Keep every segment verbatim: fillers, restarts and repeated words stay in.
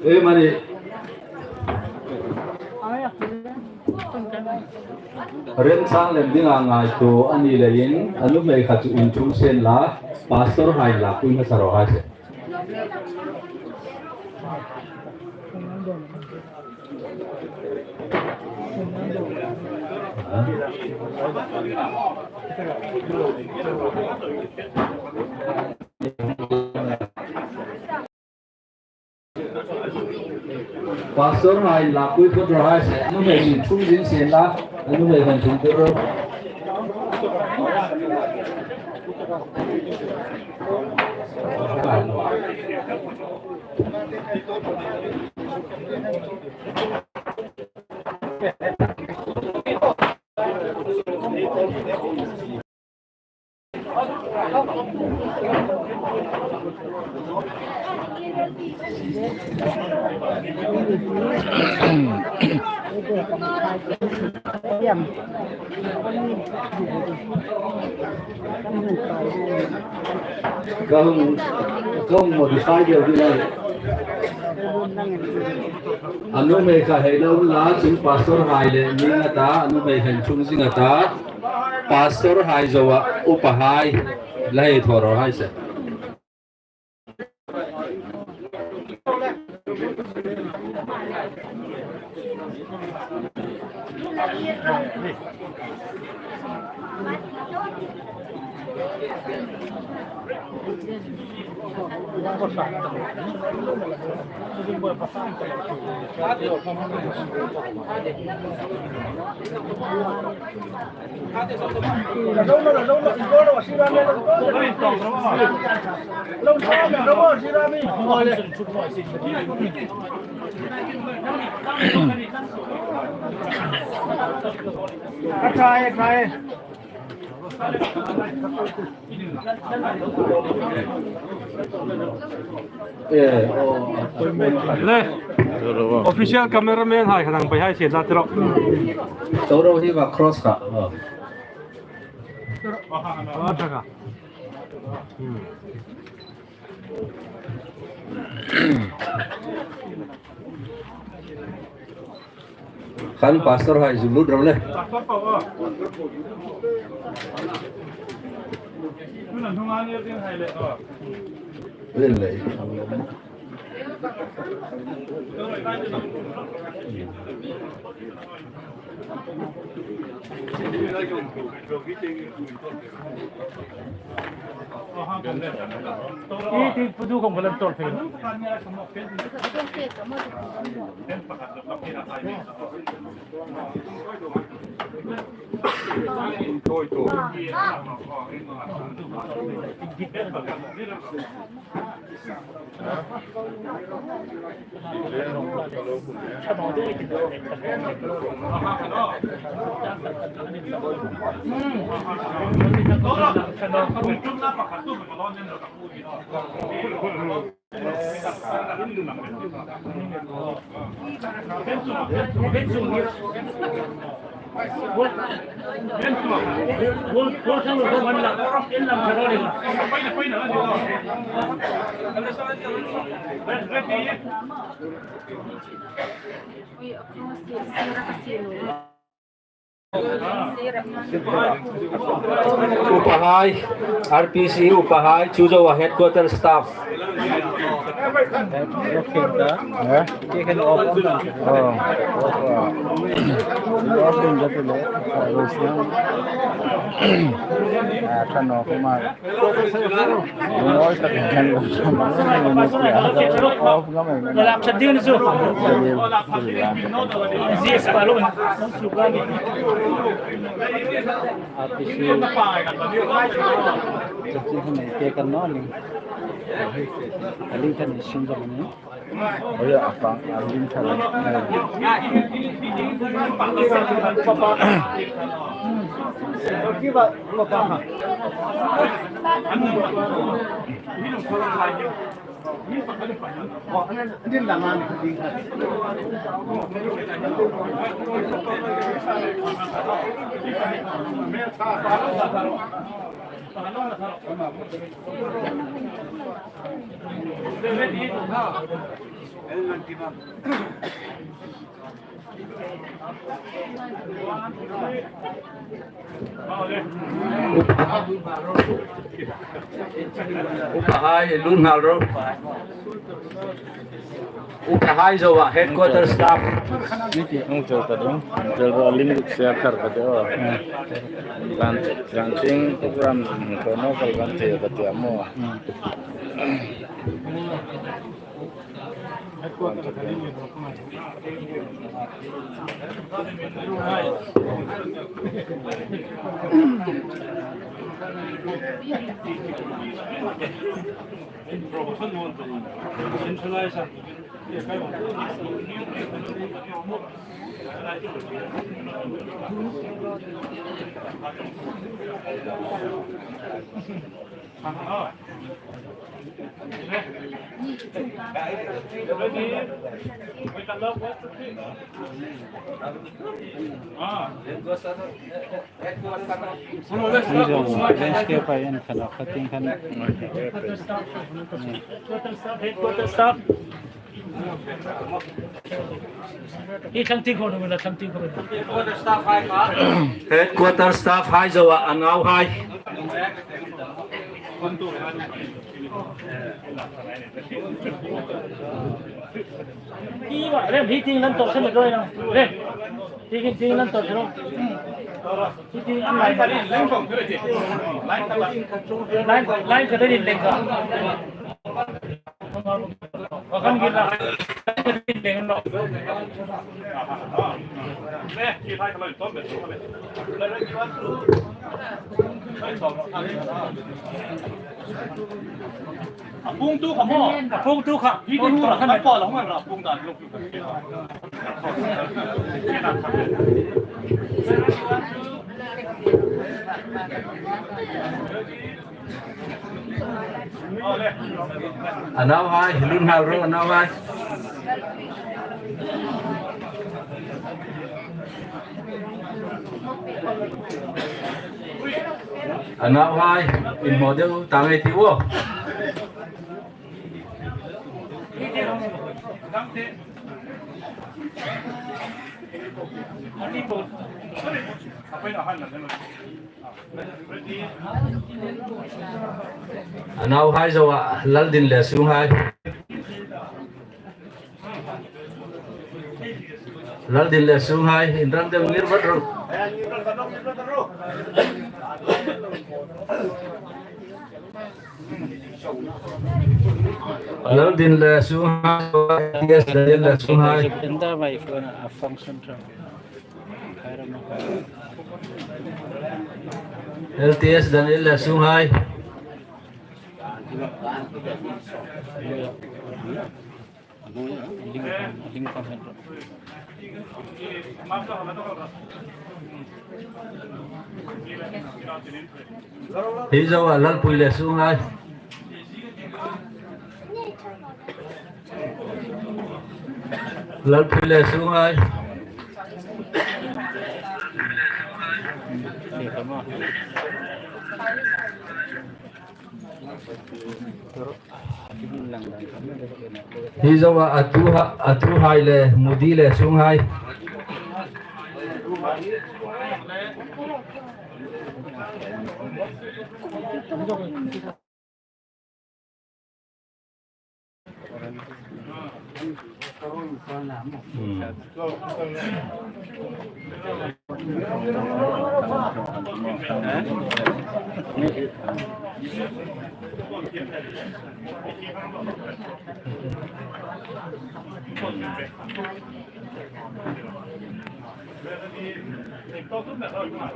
Ei mani. Remchang lem dinga ngaituo a ni leiin, a nuhmei kha chu inṭhung sien la, pastor hai la, pui hmasa raw hai se. Pastor hai la pui phawt raw hai se, a nuhmei inṭhung zing sien la, a nuhmei hang ṭhung phawt raw. Ka hung, ka hung modify deu ding a nih. A nuhmei kha hei lo la, chun pastor hai le ni nga ta, a nuhmei hang ṭhung zing a ta. Pastor hai zoa, upa hai, la hei thaw raw hai se. Le, official cameraman hai kha nang pei hai se la tiro. Toro hi va cross kha. Ah, thaka. Hmm. Khan pastor hai zu lut ro le. Len le. Upahai, R P C upahai, chu zoa headquarter staff. Eh? Oh. Upa hai, lun hal ro. Upa hai zoa, headquarter staff. Ni ti hung chal ta ding. Chal ro lim sia kar ka de. Kan, kan sing program ko no kal kan te ka te mo. Landscape ai en khan, a khating khan. Headquarter staff. Hi thlang ting khom ro, thlang ting khom ro. Headquarter staff hai zoa, a nau hai. Hi wa, rem, hi ting lan to sen ro na. Rem. Hi ting, ting lan to sen ro. Hi ting an lai. Line, line ka dai leng ka. A pung tu kha mo. A pung tu kha. Hi tu kha. Kan pa la hung an ra pung dan lok. A nau hai, lun hal ro, a nau hai. A nau hai, inhmo deu ta ngei ti u. A nau hai zoa, Laldin le Sunghai. Laldin le Sunghai, inrang deu ngir vat ro. Laldin le Sunghai, L T S Daniel le Sunghai. Enter my phone, a function from. L T S Daniel le Sunghai. Hi zoa, Lalpui le Sunghai. Lalpui le Sunghai. Hi zoa, a tu ha-, a tu hai le, Mudi le Sunghai.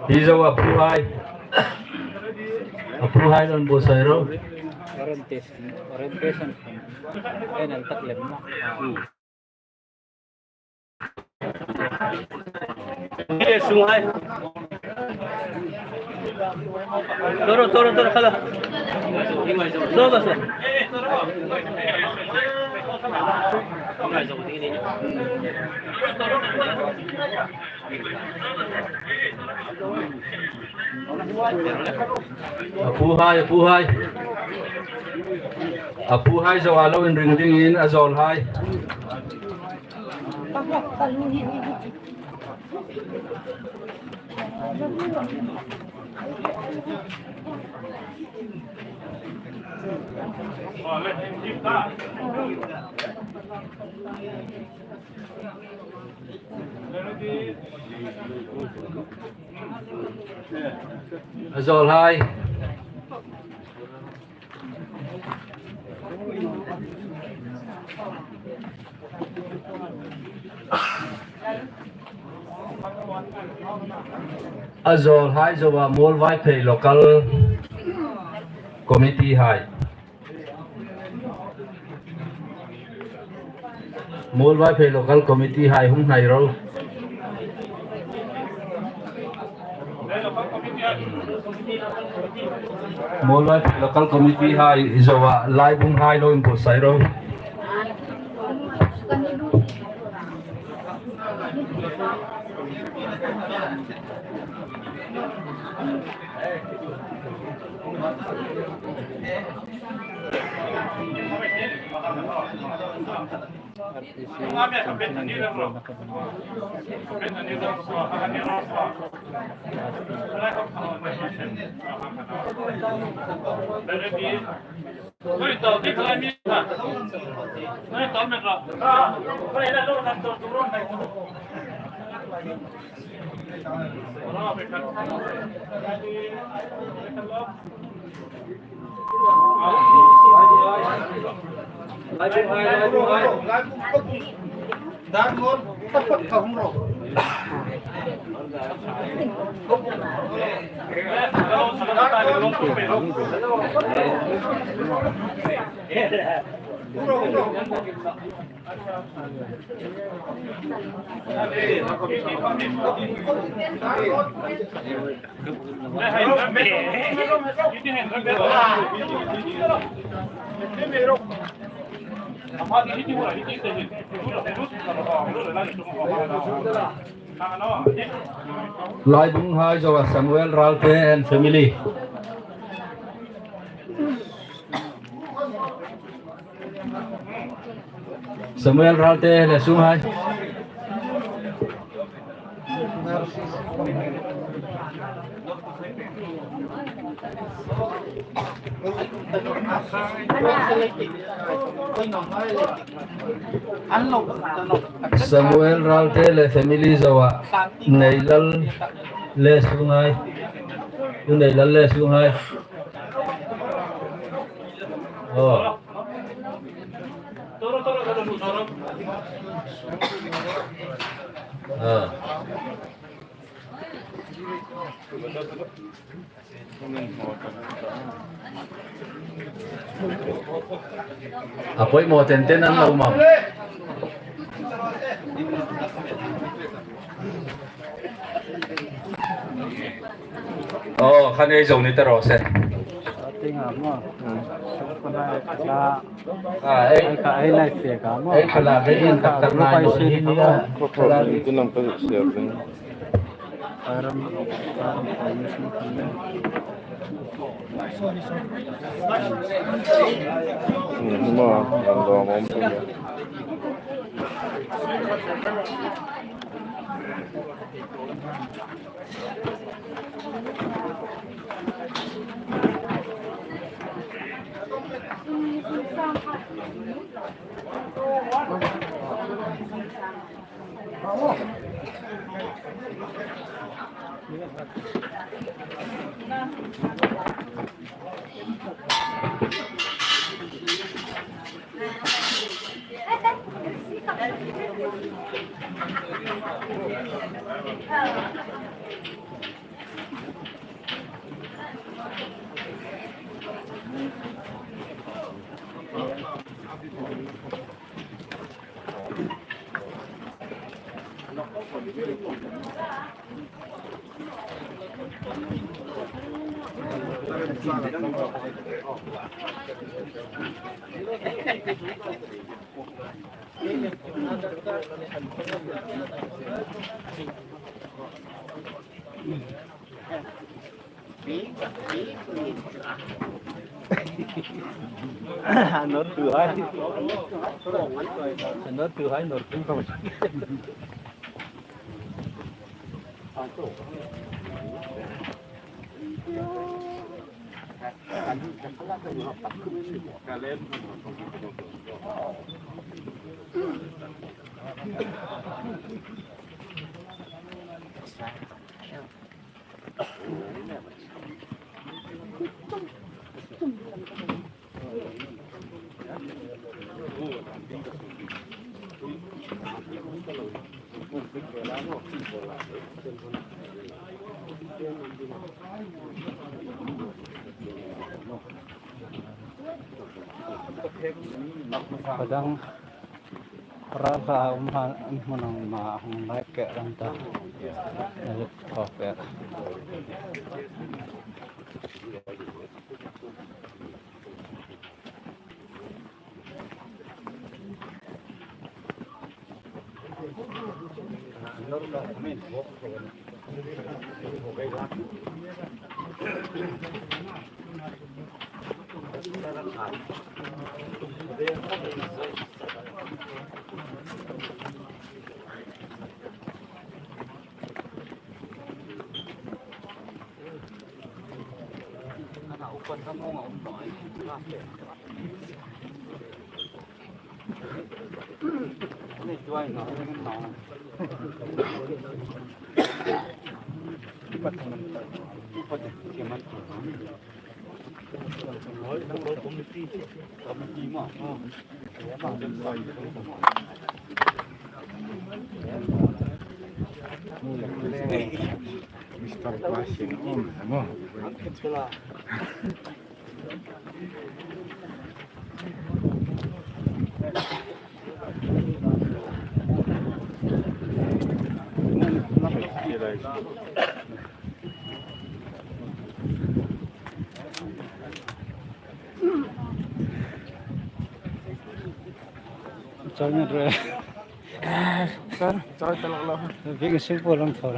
Hi zoa, a pu hai. A pu hai, an bo sai ro. Orientation, orientation. Ei nal tak lem na. Ei, Sunghai. Toro, toro, toro, khala. Zo, zo, zo. A puhai, a puhai. A puhai zo a lo inring dingin a zawlhai. A zawlhai. A zawlhai zoa Muolvaiphei Local Committee hai. Muolvaiphei Local Committee hai hung hnai ro. Muolvaiphei Local Committee hai zoa Laibung hai lo inputsai ro. Laibung hai zoa Samuel Ralte and family. Samuel Ralte le sunghai. Samuel Ralte le family zoa Neilal le sunghai. U Neilal le sunghai. Oh. Ah. A poimaw ten ten an lo um am? Oh, khan ei zo ni ta raw se. Ah, ei. Ei ka, ei lai fe ka maw. Ei ka la, ei in tak tak nai naw hi ni a. Tin lam ka share ding. Hmm, ma, ram dawm a um tum a. Nor tu hai. Nor tu hai, nor tu hai. Padang ral kha um han, um han ma hung lai ke ran ta. Na le thok ke. Mister Pasien, oh, mo. Chawlhni re. Sir, chawi ta lawk lo. Big sing po lam thor.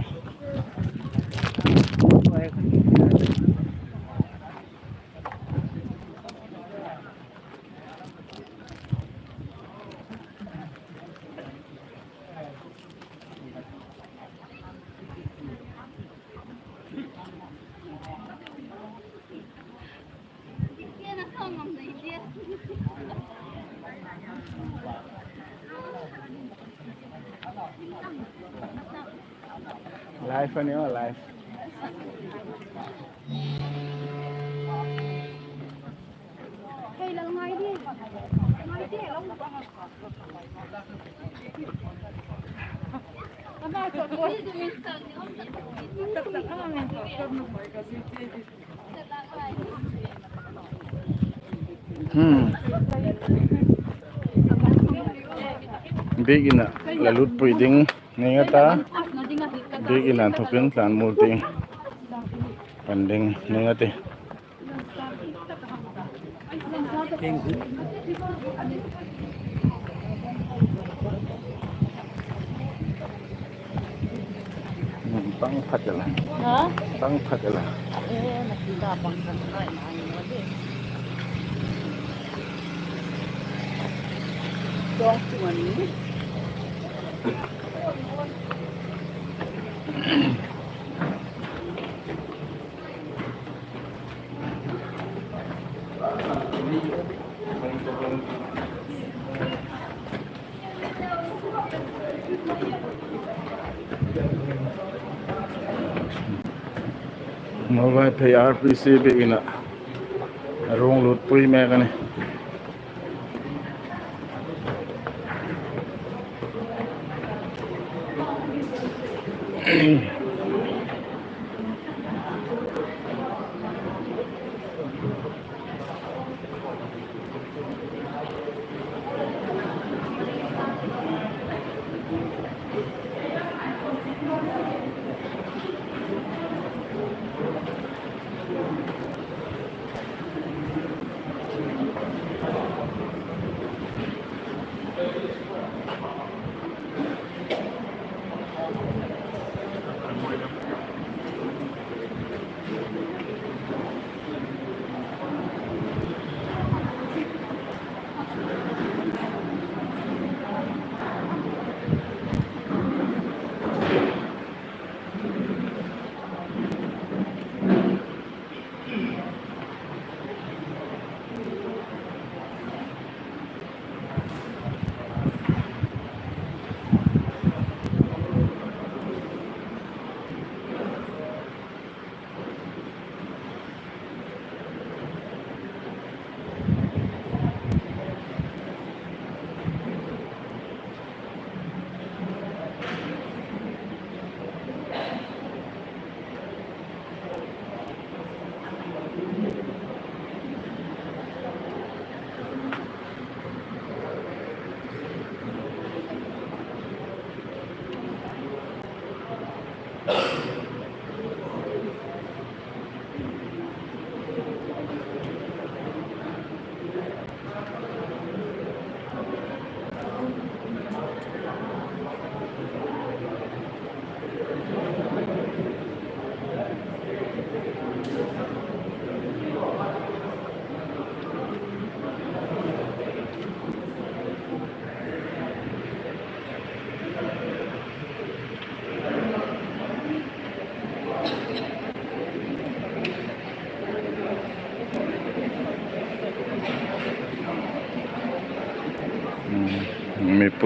Live a ni, live. Hmm. Biekina la lutpui ding ni nga ta. Biekina inthokin tlan mul ding pan ding ni nga ti. Pang phat la. Ha? Pang phat la. Eh, na kita pang phat la. Dong chuan. Nalvaiphei R P C biekina ruong lutpui mek a ni.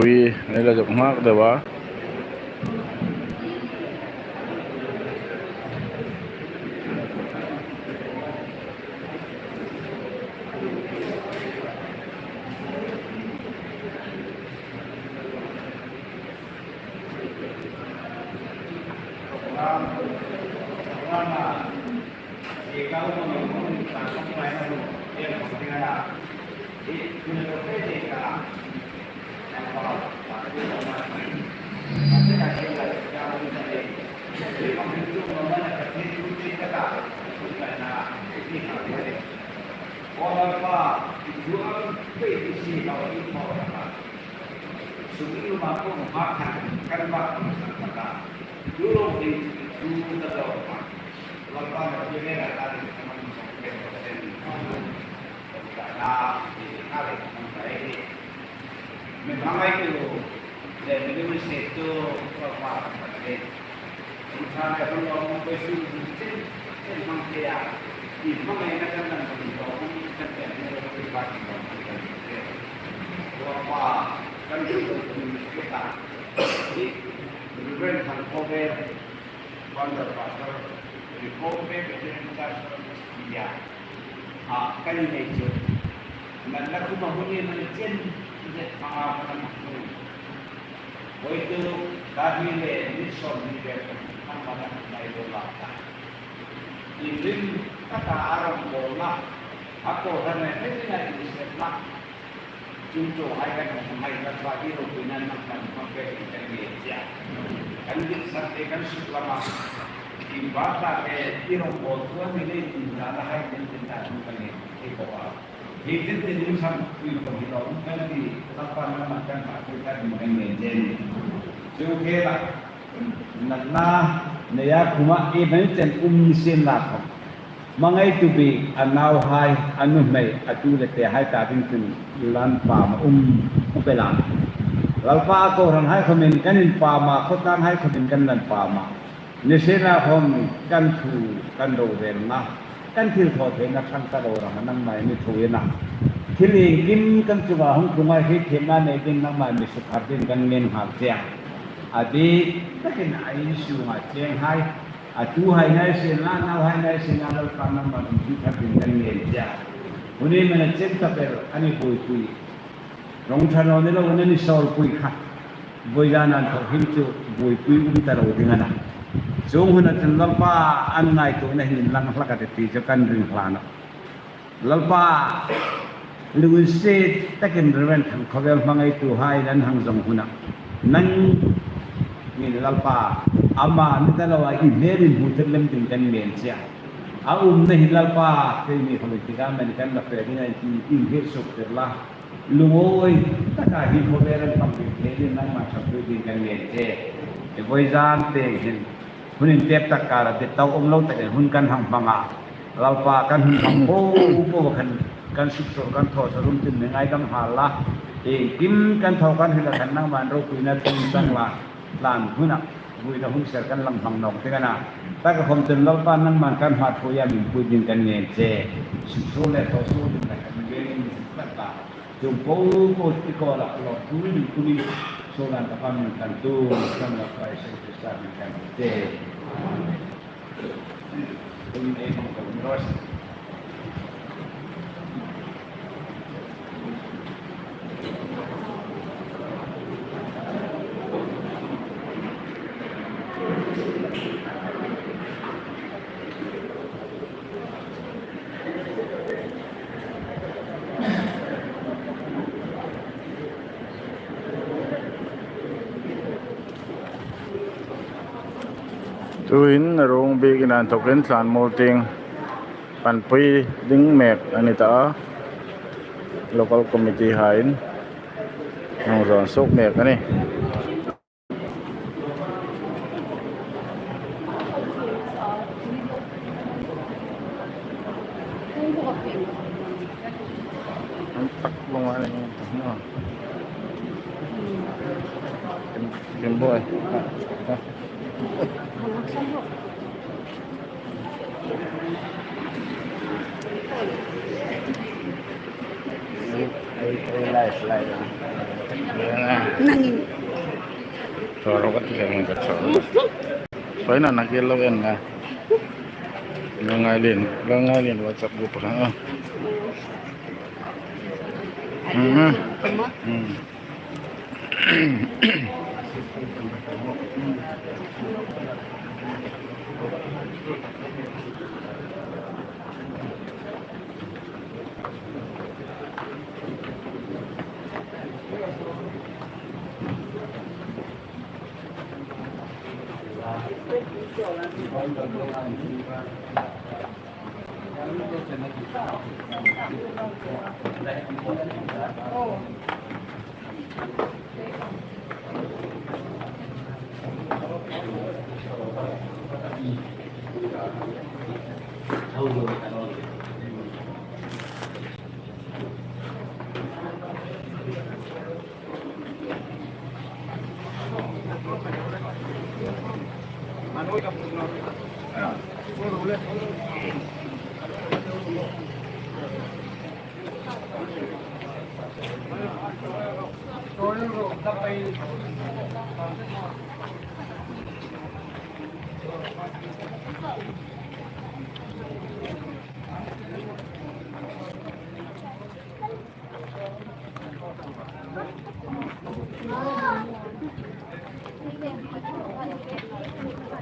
Pi, ei la zuk nghak deu a. Mi hmangaitu le mi lunginsiettu Lalpa kan nih. Inthang ka hung lo mo koi su chen chen hmang thei a. I hmangaina kan nan hmang lo kan kan kan ni lo kan ba kan lo kan kan. Lalpa kan kan lo kan ni ta. I Reverend Thangkhawvel, Founder Pastor, Reformed Presbyterian Church of India. A, kan nei chu. Nan la khuma huni man chen, je, a, a, kan huni. Voituk, ta hi le, ni som ni le, kan ma na mai lo la ta. I lim, ka ta aram lo la. A ko han ne, ne ni na ni se la. Chung chung hai kan hmang hai kan pa i ropuina nang kan hmang pek kan ngen che a. Kan dit sak te kan suk lama. I ba ta te i ro bo tua mi le tin ta la hai tin tin ta chung kan ngen che ko a. Hi tin tin ni sam pui ko hi lo kan di la pa nang ma kan ma pui kan kan ngen che ni. Chung ke la. Natna neia khuma ei hmang chen um ni sien la khom. Hmangaitu bik a nauhai, a nuhmei, a tu le tehai ta ding chun lan pam a um pela. Lalpa kohranhai khomin kan inpam a, khawtlanhai khomin kan lan pam a. Nisienlakhom kan thu kan lo vel na. Kan thilthawtheina thang ta lo rang a nangma mi thu ina. Thil iengkim kan chunga hung tlung a hi themna nei ding nangma mi sukhar ding kan ngen nghal che a. A dik takin a in sunga chenghai, a tuhai ngai sien la, nauhai ngai sien la, Lalpa nangma mi sukhar ding kan ngen che a. Huni mana chen ta ber ani buoipui. Rong ṭha naw ni lo, an ni sawlpui kha. Voizan an thaw hin chu buoipui um ta lo ding a na. Chung huna chun Lalpa an ngaituona hin lang hlak a tih ti chu kan ring hlan a. Lalpa, lunginsiet takin Reverend Thangkhawvel hmangaituhai an hang zawng huna. Nangin Lalpa, ama ni ta lo a i hmel inhmu thei lem ding kan ngen che a. A umna hi Lalpa, keini khom ti ka men kan la pe ding a i ti in he suk ter la. Lungawi taka hi khawvel an pang ding thei ding nangma ṭhangpui ding kan ngen che. I voizan te hin hun intep tak kara dit tau um lo takin hun kan hang hmang a. Lalpa kan hun hmang po po khan kan suk sawr kan thaw sawr um tin mi ngaidam hal la. Iengkim kan thaw kan hril a khan nangma ropuina thung chang la. Tlan huna buoina hun ser kan lang hmang nawk ding a na. Taka khom chun Lalpa nangman kan hma thuoia min pui ding kan ngen che. Suk sawr le thaw sawr ding la kan ngen in tak ta. Chung po po ti ko la lo tu ni tu ni so nan ka pam kan tu kan la pai se se sa kan te. Kun e mong ko ros. Tuhin a rung biekin an thokin tlan mawl tieng panpui ding mek a ni ta a, local committee haiin hung zawn suok mek a nih. An tak lawng a ni, no. Kim, Kim Boy. Nangin. Thawro ka ti le, ka thawro. Paina na ke lo en na. Lo ngai lien, lo ngai lien WhatsApp group ha. Hmm. Hmm.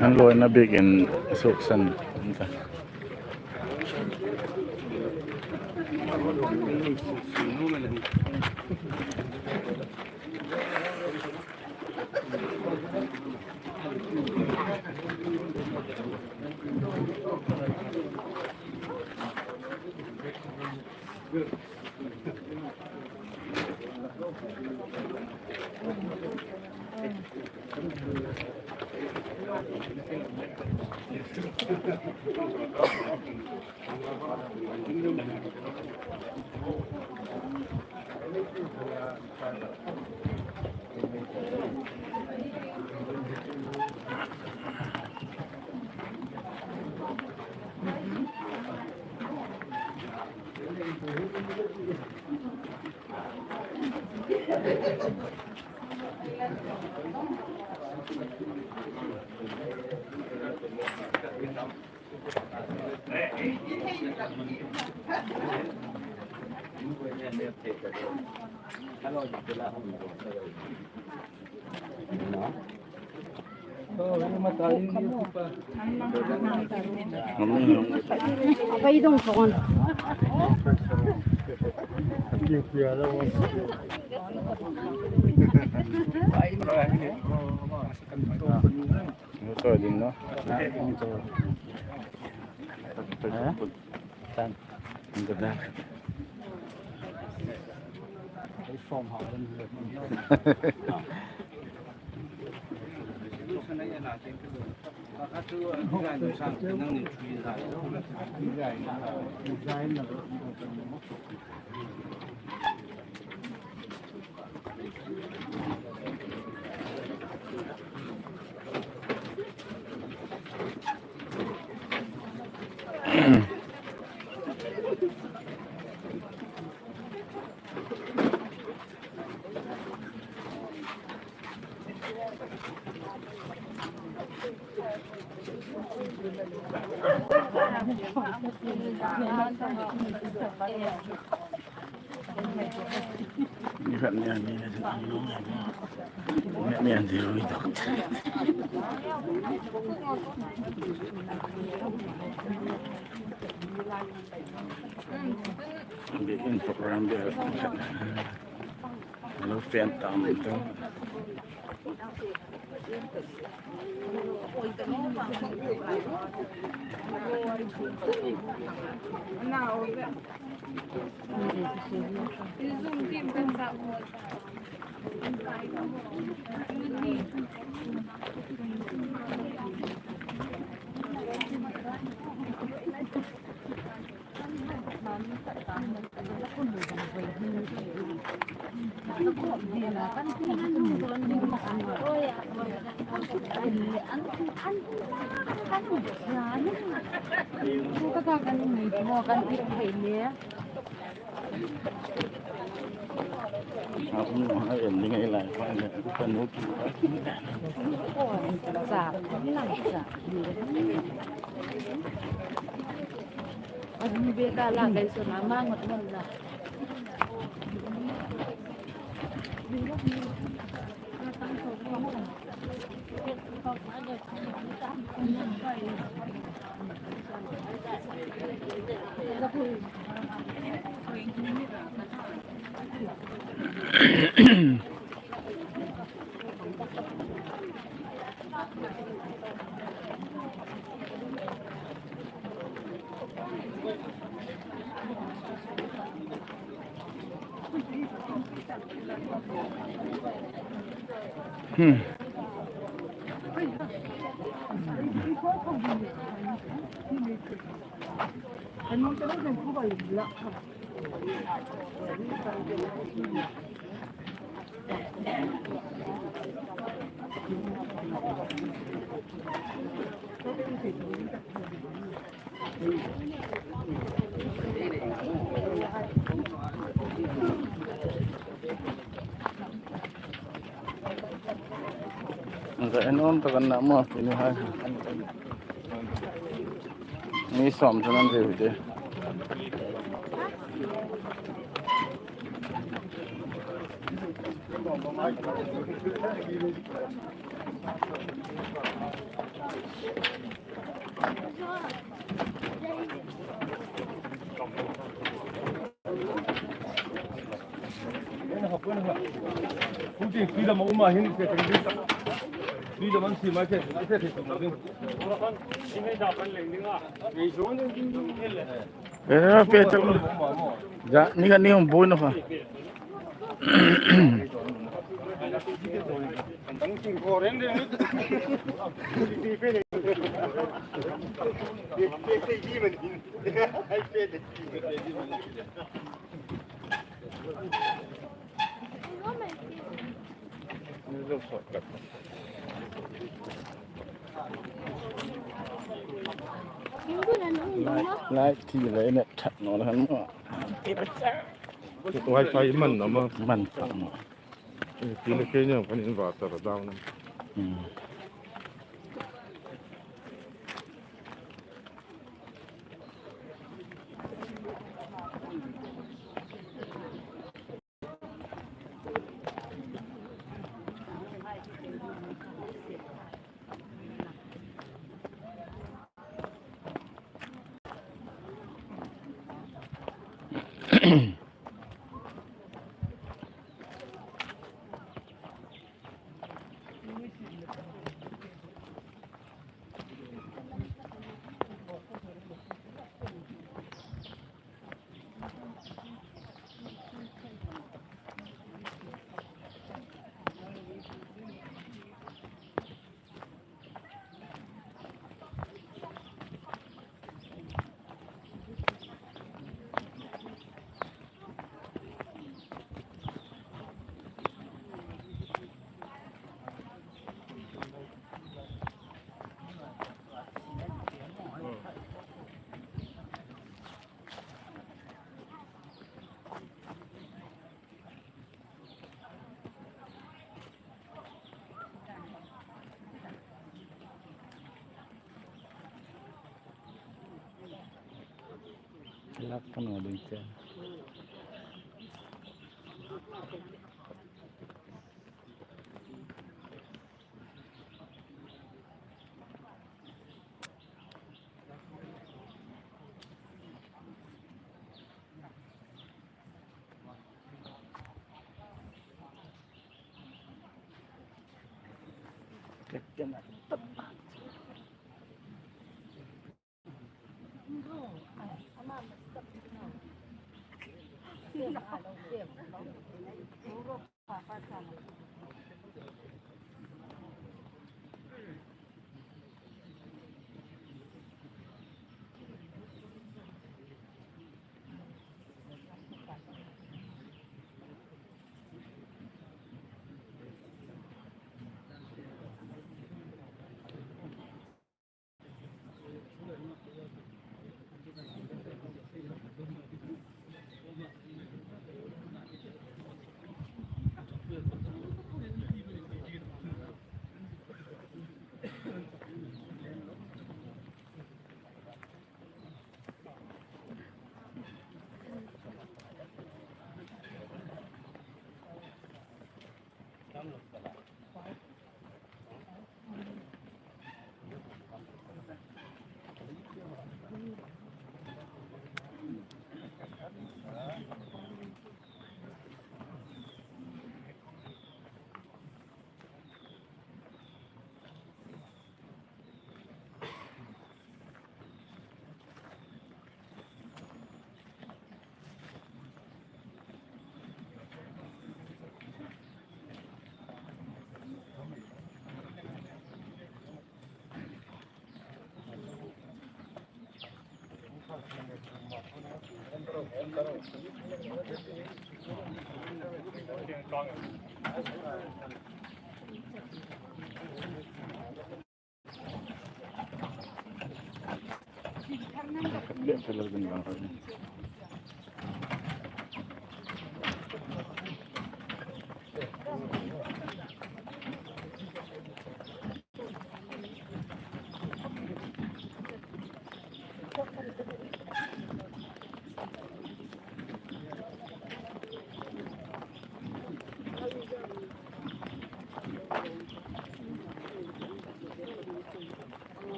An lawina biekin suksan. Bikin program bikin. Hello, fan tam itu. An ta en awm tak an na maw, ti ni hai. Mi sawm chu an ve u de. Eh, pe tak. Ja, ni ka ni hung bui no fa. Light, light ti le ne that no han mo. Wifi man na ma. Man ta mo. Ti le ke nyang kan inverter down. Hmm. Lak kan wading cha.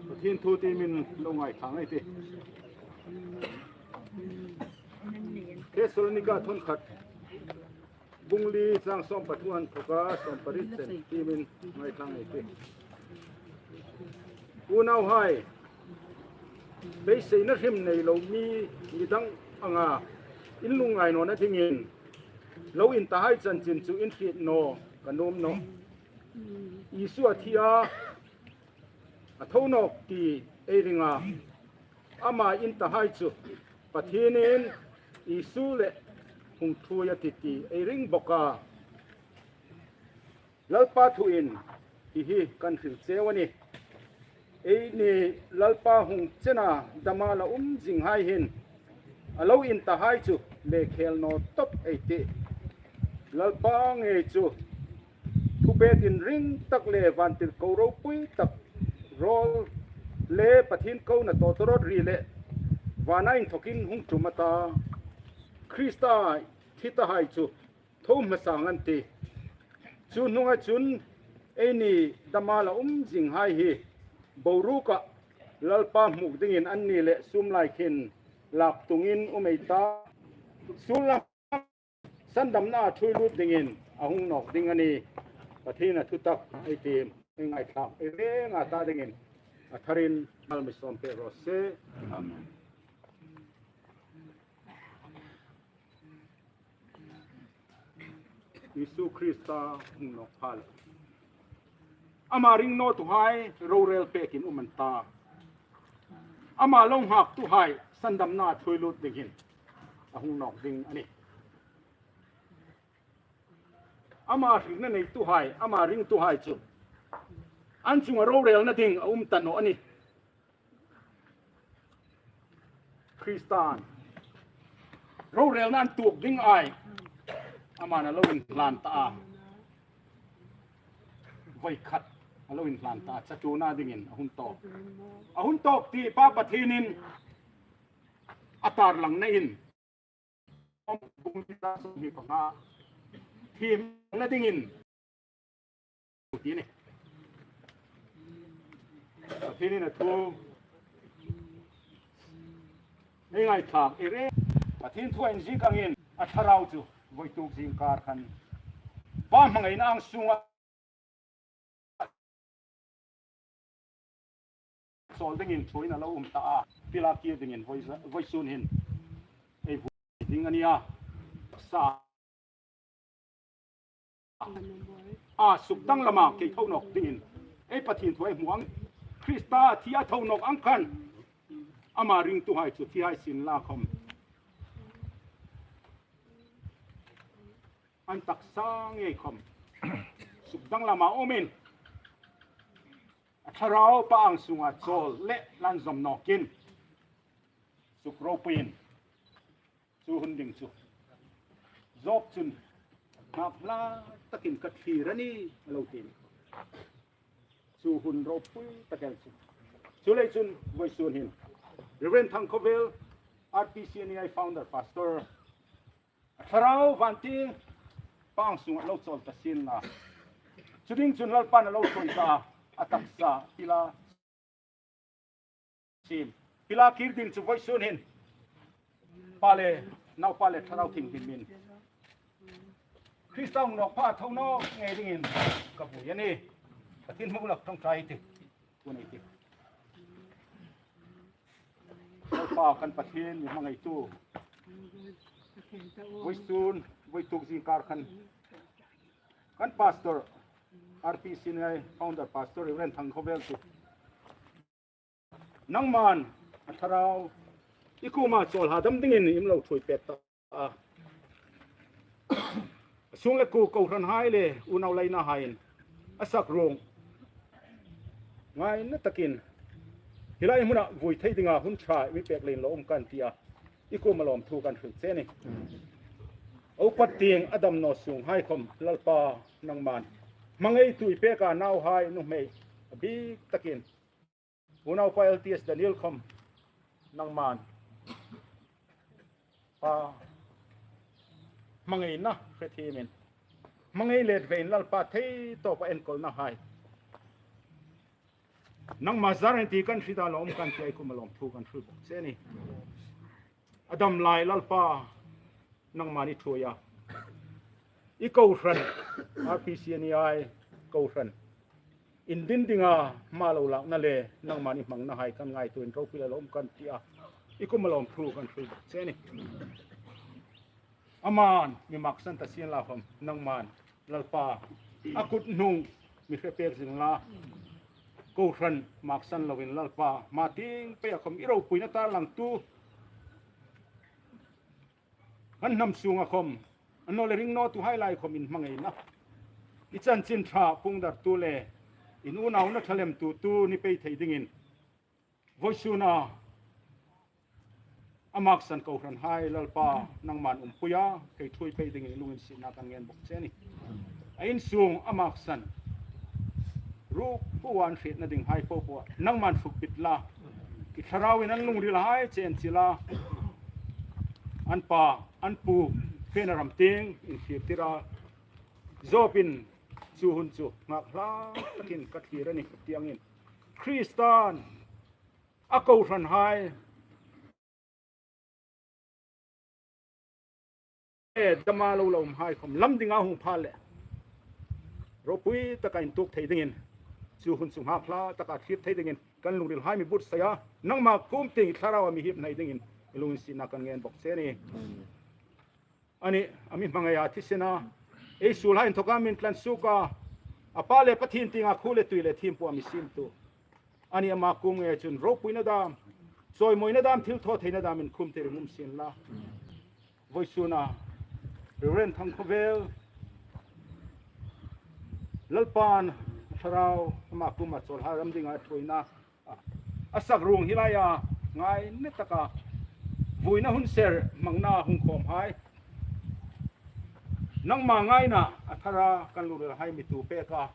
Pathien thu tiemin lo ngaithla ei tih. Thessalonika thawn khat, bung li chang sawm pathum inthoka sawm pariet chen tiemin ngaithla ei tih. Unauhai, beiseina hrim nei lo mi midang anga in lungngai nawna dingin lo intahai chanchin chu in hriet naw ka nuom nawh. Isu a thi a, a tho nawk ti ei ring a, ama intahai chu Pathienin Isu le hung ṭhuoi a tih ti ei ring bawk a. Lalpa thuin hi hi kan hril cheu a nih. Eini Lalpa hung chena dama la um zinghai hin a lo intahai chu le khel naw tawp ei tih. Lalpa ngei chu thupek inring tak le vantirko ropui tak rawl le Pathien kona tawtawrawt ri le vana inthokin hung ṭum a ta. Krista thi tahai chu tho hmasa an tih. Chu hnunga chun eini dama la um zinghai hi boruka Lalpa hmuk dingin anni le sum lai khin lak tungin um ei ta. Sul lam sandamna ṭhuoi lut dingin a hung nawk ding a nih. Pathien a thutak ei tiem. ngaithlak ei renga ta dingin a tharin mal mi sawm pek raw se. Amen. Isu Krista hung nawk pha le, ama ring nawtuhai rorel pekin um an ta, ama lo nghaktuhai sandamna ṭhuoi lut dingin a hung nawk ding a nih. Ama hringna neituhai, ama ringtuhai chu an chunga rorelna ding a um ta naw a nih. Kristan rorelna an tuok ding ai aman a lo inhlan ta a. Voi khat a lo inhlan ta a, chatuona dingin a hun tawk. A hun tawk ti Pa Pathienin a tarlangna in, bung hni panga, thiemna dingin ti ni. Pathienin a thu ei ngaithlak ei reng. Pathien thu a inziek angin a thlarau chu voituk zingkar khan Pa hmangaina ang sunga chawl dingin ṭhuoiin a lo um ta a. Pila kir dingin voi, voisun hin ei vui ding a nih a. Sa a suk danglam a kei tho nawk dingin ei Pathien thu ei hmu ang. Krista thi a tho nawk ang khan ama ringtuhai chu thi hai sien la khom, an taksa ngei khom suk danglam a umin a thlarau Pa ang sunga chawl le lan zawm nawkin suk ropuiin chu hun ding chu Job chun, "Ngak hla takin ka thlir a nih," a lo ti. Chu hun ropui tak el chu. Chuleiin chun voisun hin Reverend Thangkhawvel, R P C N E I founder pastor, a thlarau vantieng Pa ang sunga lo chawl ta sien la. Chu ding chun Lalpan a lo ṭhuoi ta a, a taksa pila siem, pila kir ding chu voisun hin Pa le Naupa le Thlarau Thienghlimin Krista hung nawk pha tho nawk ngei dingin ka vui a nih. Pathien hmu lak ṭawngṭai ei tih. Tuhin ei tih. Lalpa kan Pathien mi hmangaitu, voisun, voituk zingkar khan kan pastor, R P C N E I founder pastor Reverend Thangkhawvel chu nangman a thlarau i kuoma chawl hadam dingin i mi lo ṭhuoi pek ta a. A sung le kuo kohranhai le unau leina haiin a sak ruong ngaina takin hi lai hmuna vui thei dinga hun ṭha i mi pek leiin lawm kan ti a, i kuoma lawmthu kan hril che a nih. A upat tieng a dam naw sunghai khom Lalpa nangman hmangaitui pek a, nauhai nuhmei a bik takin unaupa L T S Daniel khom nangman Pa hmangaina hre thiemin hmangai let vein Lalpa thei tawpa enkawlna hai nangma zar a nih ti kan hriet a, lawm kan ti a, i kuoma lawmthu kan hril bawk che a nih. A dam lai Lalpa nangman i ṭhuoi a, i kohran, R P C N E I kohran indin dinga hma lo lakna le nangman i hmangna hai kan ngaituoin ropui le lawm kan ti a, i kuoma lawmthu kan hril che a nih. Aman mi maksan ta sien la khom nangman Lalpa a kut hnung mi hre pek zing la. Kohran maksan loin Lalpa hma tieng peia khom i ropuina tarlangtu kan hnam sunga khom, annawleh ring nawtuhai lai khom in hmangaina, i chanchin ṭha pungdartu le in unauna ṭha lemtu tu ni pei thei dingin voisuna a maksan kohranhai Lalpa nangman umpui a, kei ṭhuoi pei dingin i lunginsietna kan ngen bawk che a nih. A insung a maksan ruok po an hrietna dinghai po po nangman hrukpit la. I thlarauin an lungril hai che an chil a, an pa, an pu fena ram tieng inthlir tir a. Jobin chu hun chu ngak hla takin ka thlir a nih ti angin Kristan a kohranhai e dama lo lawmhai khom lam dinga hung pha le ropui taka intuok thei dingin Chu hun chu nghak hla taka thlir thei dingin kan lungrilhai mi buotsai a, nangma kuom tieng i thlarau a mi hip hnai dingin i lunginsietna kan ngen bawk che a nih. Ani, a mi hmangaia thisena, ei suolhai inthoka mi tlan suok a, a Pa le Pathien tienga khuo le tui le thiempu a mi siemtu. Ani, ama kuom ngeia chun ropuina dam, chawimawina dam, thilthawtheina dam inkhum tir um sien la. Vawisuna Reverend Thangkhawvel, Lalpan a thlarau ama kuoma chawlhai ram dinga thuoina a sak ruong hi laia ngaina taka vuina hun ser hmangna hung khawmhai, nangma ngaina a thara kan lungrilhai mi tu pek a,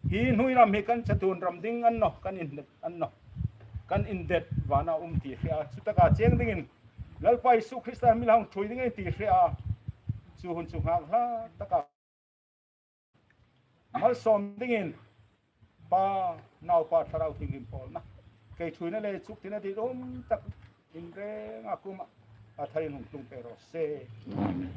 hi hnuoi ram hi kan chatuon ram ding a ni naw, kan indet a ni naw, kan indet vana um ti hria, chutaka cheng dingin Lalpa Isu Krista mi la hung thuoi dingin ti hria, chu hun chu nghak hla taka malsawm dingin Pa, Naupa, Thlarau Thienghlim pawlna, kei thuoina le chuktina ditum tak in renga kuoma a tharin hung tlung pei raw se. Amen.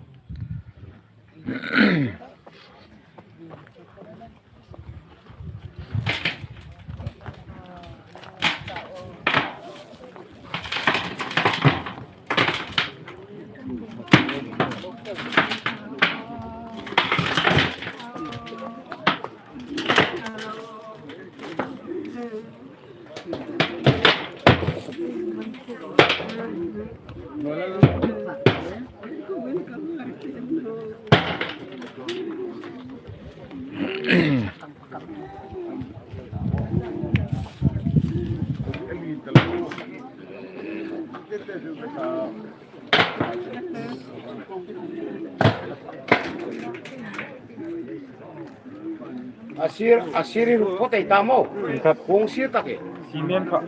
A sir, a sir in pot ei ta maw? Khat. Kung sir tak e. Cement kha.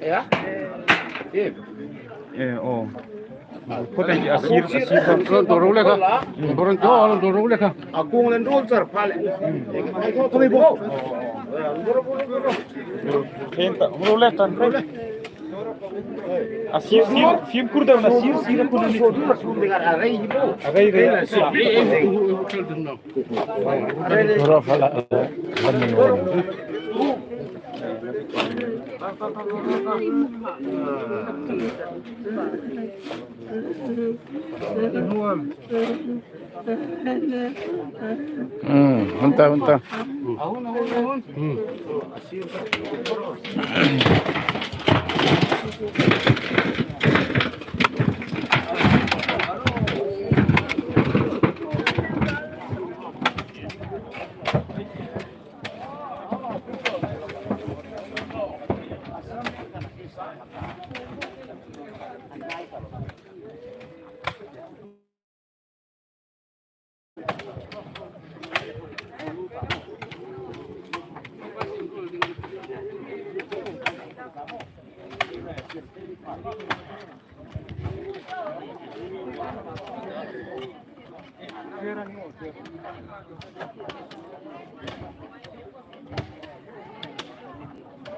Ya? E. E, oh. Pot ei a sir, a sir kha. Dor, dor le kha. Dor, dor, dor le kha. A kung len dor char pha le. Khen ta, dor le tan. A sir, sir, fimkhur dam na sir, sir khur na ni. A rei, rei. Hmm, hung ta, hung ta.